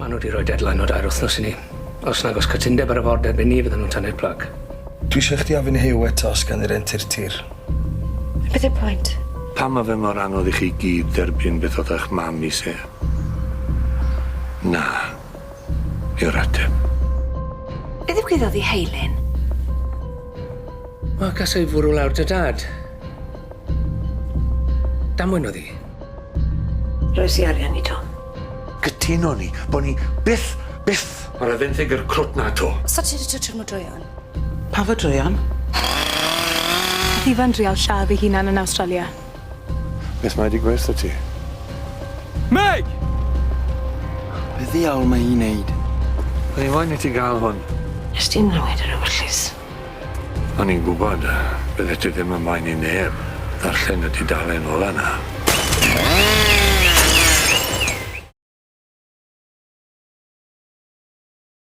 Maen nhw wedi rhoi deadline o dair wythnos i ni. Os nag oes cytundeb ar y ford erbyn 'ny fydden nhw'n tynnu'r plug. Dwi isio chdi ofyn i Huw eto os gawn ni rentu'r tir. Beth yw'r pwynt? Pam ma' fe mor anodd i chi gyd dderbyn beth o'dd 'ych mam ise? Na yw'r ateb. Be ddigwyddodd i Heilyn? Wel, gasa i fwrw lawr dy dad. Damwain oedd hi. Roes i arian i Tom. Cytunon ni bo' ni byth, byth ar y fenthyg i'r crwt 'na 'to. So ti 'di twtshio'r modrwyon? Pa fodrwyon? Nath Ifan drial lladd ei hunan yn Awstralia. Beth mae 'di gweutho ti? Meg! Be ddiawl mae hi'n neud? O'n i moyn i ti ga'l hwn. Nes di newid yr ewyllys? O'n i'n gwbod byddet ti ddim yn moyn i neb ddarllen y dudalen ola 'na.